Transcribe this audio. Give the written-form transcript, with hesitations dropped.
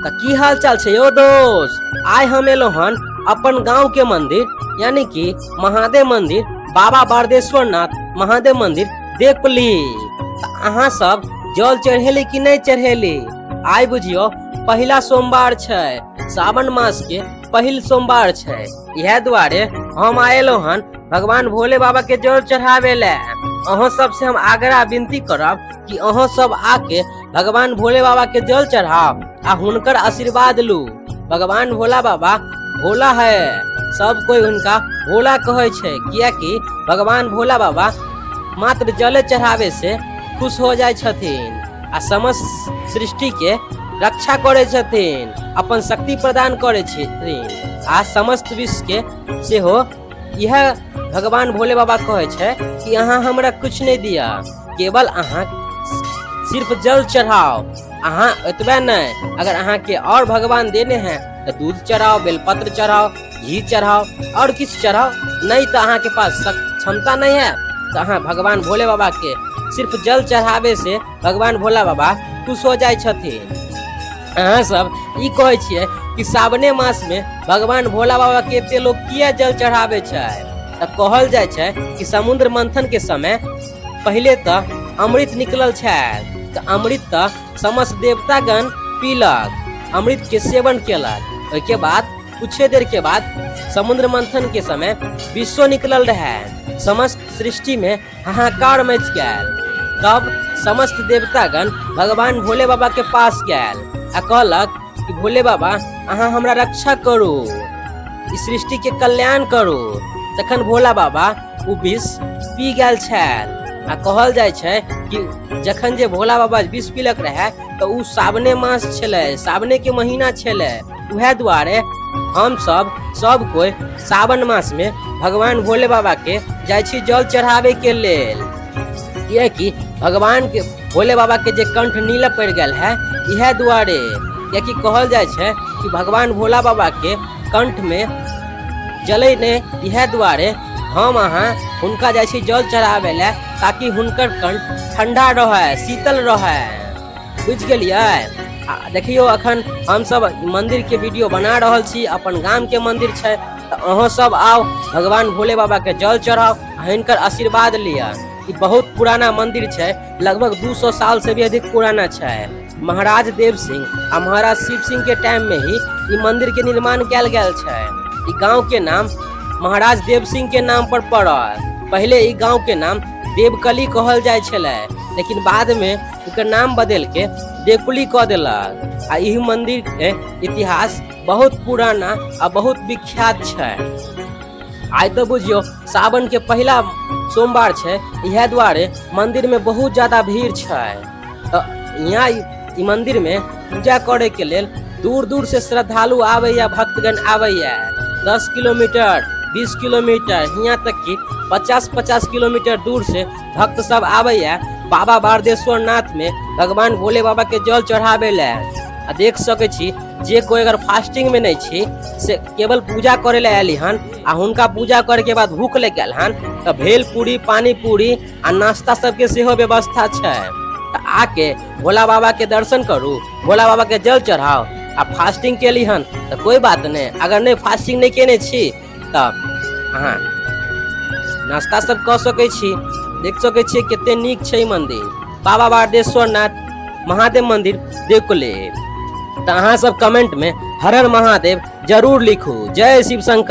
तऽ की हाल चाल छै यौ दोस्त। आइ हम एलहुँ हन अपन गांव के मंदिर यानी कि महादेव मंदिर, बाबा बारदेश्वर नाथ महादेव मंदिर देवकुली। तऽ अहाँ सब जल चढ़ेली कि नहि चढ़ेली? आइ बुझियौ पहिला सोमवार छै, सावन मास के पहिल सोमवार छै। इएह दुआरे हम आयलहुँ हन भगवान भोले बाबा के जल चढ़ावे ले। अहाँ सबसे हम आग्रह विनती करब कि अहाँ सब आके भगवान भोले बाबा के जल चढ़ाओ आ हुनकर आशीर्वाद लू। भगवान भोला बाबा भोला है, सब कोई हुनका भोला कहै छै, कियाकि भगवान भोला बाबा मात्र जले चढ़ावे से खुश हो जाइ छथिन आ समस्त सृष्टि के रक्षा करै छथिन, अपन शक्ति प्रदान करै छथिन आ समस्त विश्व के सेहो। इएह भगवान भोले बाबा कहै छै कि अहाँ हमरा कुछ नहि दिअ, केवल अहाँ सिर्फ जल चढ़ाओ। अहाँ एतबे नहि, अगर अहाँके और भगवान देने हैं तऽ दूध चढ़ाओ, बेलपत्र चढ़ाओ, घी चढ़ाओ और किछु चढ़ाओ। नहीं तऽ अहाँके पास क्षमता नहीं है तऽ अहाँ भगवान भोले बाबा के सिर्फ जल चढ़ावे से भगवान भोला बाबा खुश हो जाइ छथिन। अहाँ सब ई कहै छियै कि सावने मास में भगवान भोला बाबा के एते लोग किया जल चढ़ावे छै? तऽ कहल जाइ छै कि समुद्र मंथन के समय पहिले तऽ अमृत निकलल छै, तऽ अमृत तऽ समस्त देवतागण पीलक, अमृत के सेवन केलक। ओहिके बाद कुछे देर के बाद समुद्र मंथन के समय विश्व निकलल रहे, समस्त सृष्टि में हाहाकार मच गेल। तब समस्त देवतागण भगवान भोले बाबा के पास गेल आ कहलक कि भोले बाबा अहाँ हमरा रक्षा करू, ई सृष्टि के कल्याण करू। तखन भोला बाबा ओ विष पी गेल छल आ कहल जाइ छै कि जखन जे भोला बाबा विष पीलक रहे तऽ ओ सावने मास छलै, सावने के महीना छलै। उएह दुआरे हम सब सब कोइ सावन मास में भगवान भोले बाबा के जाइ छी जल चढ़ावे के लेल, कियाकि भगवान के भोले बाबा के जे कंठ नीला पड़ि गेल है इएह दुआरे, कियाकि कहल जाइ छै कि भगवान भोला बाबा के कंठ में जलै नहि, इएह दुआरे हम अहाँ हुनका जाइ छी जल चढ़ाबै लए ताकि हुनकर कंठ ठंडा रहै, शीतल रहै। बुझि गेलियै? आ देखियौ अखन हमसब मंदिर के वीडियो बना रहल छी, अपन गाम के मंदिर छै, तऽ अहाँ सब आउ, भगवान भोले बाबा के जल चढ़ाउ आ हिनकर आशीर्वाद लिअ। ई बहुत पुराना मंदिर छै, लगभग 200 साल से भी अधिक पुराना छै। महाराज देव सिंह आ महाराज शिव सिंह के टाइम में ही ई मंदिर के निर्माण कयल गेल छै। ई गांव के नाम महाराज देव सिंह के नाम पर पड़ल। पहिले ई गांव के नाम देवकली कहल जाइ छलै, लेकिन बाद में ओकर नाम बदल के देवकुली कऽ देलक। आ ई मंदिर के इतिहास बहुत पुराना आ बहुत विख्यात छै। आइ तऽ बुझियौ सावन के पहिला सोमवार छै, इएह दुआरे मंदिर में बहुत ज्यादा भीड़ छै। तऽ यहाँ ई मंदिर में पूजा करे के लेल दूर दूर से श्रद्धालु आबैया, भक्तगण आबैया। 10 किलोमीटर, 20 किलोमीटर, यहाँ तक कि 50-50 किलोमीटर दूर से भक्त सब आबैया बाबा बारदेश्वर नाथ में भगवान भोले बाबा के जल चढ़ावे ले। आ देख सकै छी जे कोई अगर फास्टिंग में नहीं छी से केवल पूजा करे ले आयल हन आ हुनका पूजा करे के बाद भूख लग गेल हन तऽ भेल पूरी, पानी पूरी आ नाश्ता सबके सेहो व्यवस्था छै। तऽ आके भोला बाबा के दर्शन करू, भोला बाबा के जल चढ़ाओ आ फास्टिंग केली हन तऽ कोई बात नहीं, अगर नहीं फास्टिंग नहीं केने छी तऽ अहाँ नाश्ता सब कऽ सकै छी। देख सकै छियै कते नीक छै मंदिर बाबा बारदेश्वर नाथ महादेव मंदिर देवकुले। तऽ अहाँ सब कमेंट में हर हर महादेव जरूर लिखू। जय शिव शंकर।